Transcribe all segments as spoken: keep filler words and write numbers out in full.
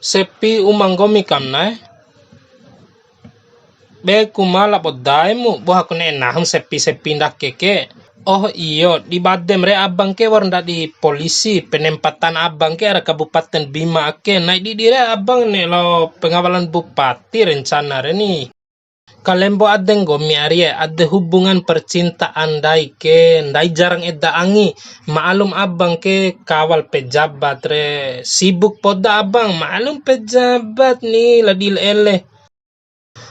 Sepi uma nggomi kam na'e? Be ku ma labo daemu, boha ku ne'e nahum sepi-sepi ndake ke. Oh iyo, di badem re abang ke wa'ur ndadi polisi, penempatan abang ke ara Kabupaten Bima ake, nai didi re abang ne'e lao pengawalan bupati rencana re ni. Kalembo ade nggomi arie, ade hubungan percintaan ndai ke, ndai jarang eda angi, ma'alum abang ke kawal pejabat re, sibuk poda abang, ma'alum pejabat ni, la di ele.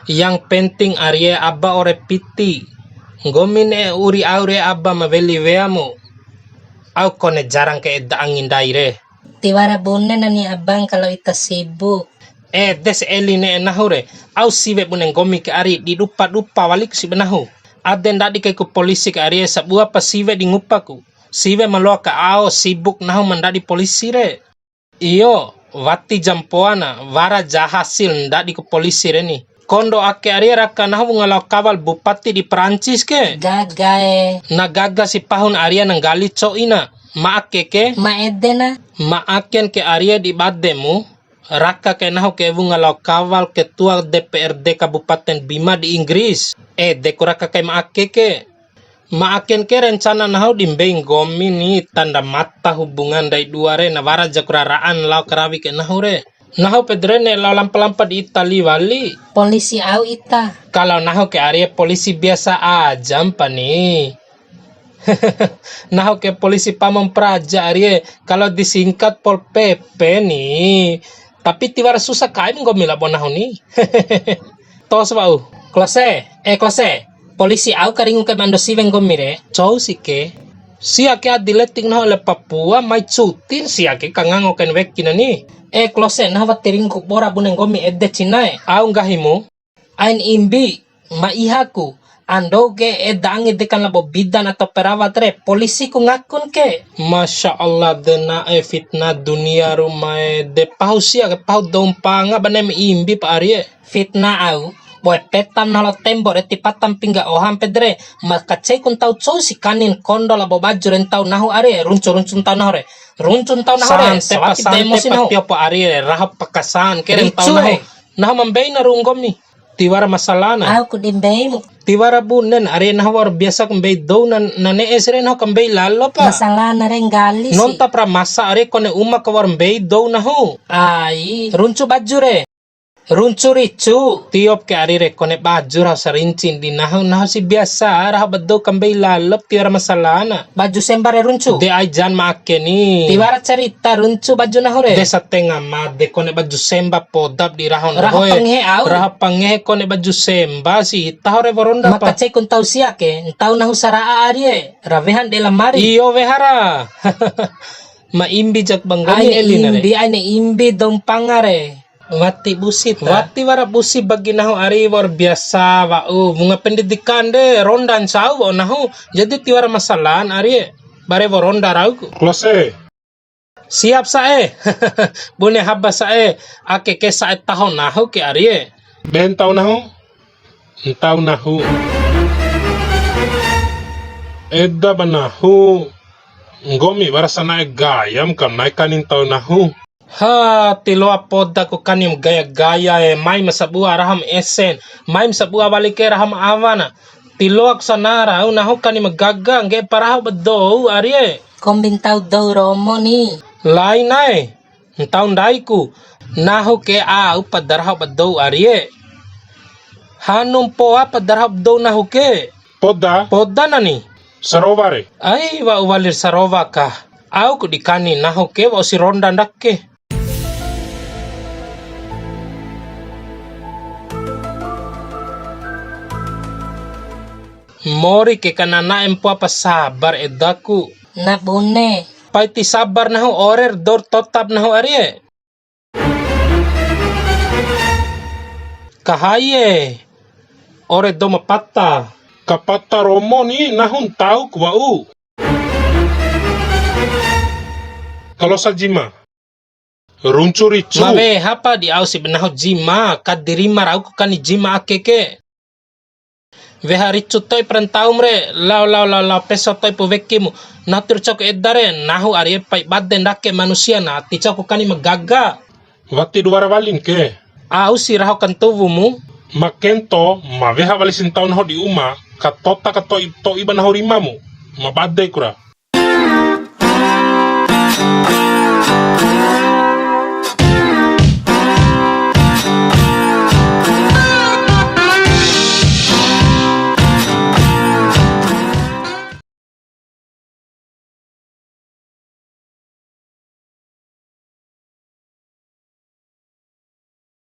Yang penting arie aba ore piti. Nggomi ne'e uri au re aba ma weli weamu. Au kone jarang ke eda angi ndai re. Tiwara bune nani abang kalau ita sibuk. Eh, des eli ne'e nahu re. Au siwe bune nggomi ke ari di dupa-dupa waliku si ba nahu. Ade ndadi kaiku polisi ke arie sabua pa siwe di ngupaku. Siwe ma loa ka ao sibuk nahu ma ndadi polisi re. Iyo, wati jampoana, wara ja hasil ndadiku polisi re ni. Kondo ake arie raka nahu wunga lao kawal bupati di Perancis ke. Gagae. Na gaga si pahun arie na nggali co'ina. Ma ake ke. Ma edena. Ma aken ke arie di bademu, raka ke nahu ke wunga lao kawal ketua D P R D Kabupaten Bima di Inggris. Ede ku raka kai ma ake ke. Ma aken ke rencana nahu di mbei nggomi ni tanda mata hubungan ndai dua re, na wara jaku raraan lao karawi ke nahu re. Nahu pede re ne'e lao lampa-lampa di Itali wali. Polisi au ita. Kalau nahu ke arie polisi biasa aja mpa ni. Nahu ke polisi pamong praja arie, kalau disingkat Pol P P ni. Tapi tiwara susah kaim nggomi labo nahu ni. Tos wa'u. Klose, eh Klose, polisi au karingu kai ba ando siwe nggomi re. Cou si ke. Sia ke adi letik nahu ele Papua, mai cutin sia ke kangango kain weki nani. Eh Klose, nahu wati ringu bora bune nggomi ede cinae. Au nggahimu. Ain imbi, ma ihaku, ando ke eda angi dekan labo bidan atau perawat re, polisi ku ngakun ke. Masya Allah, de na'e fitnah dunia rumae, de pahu sia ke, pahu dou mpanga ba ne'em imbi pa arie. Fitnah au, boe petam nahu lao tembo re, tipatam pingga oham pede re, ma kacei ku ntau cou si kanin kondo labo baju re ntau nahu arie, runcu-runcu ntau nahu re, runcu ntau nahu re, sante pa sawati de emosi nahu. Sante pa tio pa arie, raho pakasan ke re ntau nahu. Ricu e. Nahu ma mbei na ru'u nggomi. Tiwara masalana. Au ku di mbeimu. Tiwara bunen, ari nahu wa'ur biasa ku mbei dou na, na ne'e si re nahu ka mbei lalo pa. Masalana re nggali si. Nonta pra masa ari kone uma ka wa'ur mbei dou nahu. Ai, runcu baju re. Runcu ricu. Tiop ke ari re kone baju raho sarincin di nahu, nahu si biasa raho ba dou ka mbei lalo pa tiwara masalana. Baju semba re runcu. De ai jan ma ake ni. Tiwara cerita runcu baju nahu re. De satenga made kone baju semba podap di rahon. Raho pangehe au. Raho pangehe kone baju semba si taho re woronda pa. Maka cei ku ntau sia ke, ntau nahu sara'a arie. Ra wehan de lamari. Iyo wehara. Ma imbi jak ba nggomi elina re. Aine imbi, aine imbi dou mpanga re. Wati busi ta? Wati wara busi bagi nahu ari wa'ur biasa wa'u. Wunga pendidikan de ronda ncau wa'u nahu. Jadi tiwara masalan arie. Bare wa'u ronda rauku. Klose. Siap sa'e. Bune haba sa'e. Ake ke sa'e taho nahu ke arie. De ntau nahu. Ntau nahu. Eda ba nahu. Nggomi wara sana'e gayam kam nai kani ntau nahu. Ha, tiloa poda ku kani ma gaya-gaya e, mai ma sabua raham esen, mai ma sabua wali ke raham awana. Tiloa ku sanara, au nahu kani ma gaga, ngge'e paraho ba dou, arie. Kombi ntau dou romo ni. Lain ae, ntau ndai ku, nahu ke au pada raho ba dou, arie. Hanu mpoa pada raho ba dou nahu ke. Poda? Poda nani? Sarowa re. Ai, wa'u walir sarowa ka. Au ku di kani nahu ke wa'u si ronda ndake. Mori ke kanana'e mpoa pa sabar edaku. Na bune. Pai ti sabar nahu orer dor totap nahu arie. Kahai e, ore dou ma pata. Ka pata romo ni nahu ntau ku wa'u. Kalosa jima. Runcu ricu. Ma weha pa di au si ba nahu jima, ka di rima rau ku kani jima ake ke. Weha ricu to'i pra ntaum re, lao, lao, lao, lao, peso to'i pu wekimu. Nahu ti cauku eda re, nahu arie pai bade ndake manusia na, ti cauku kani ma gaga. Wati duwara walin ke. Au si raho kantuwu mu. Ma kento, ma weha wali sintau nahu di uma, katota kato'i to'i ba nahu rima mu. Ma bade kura.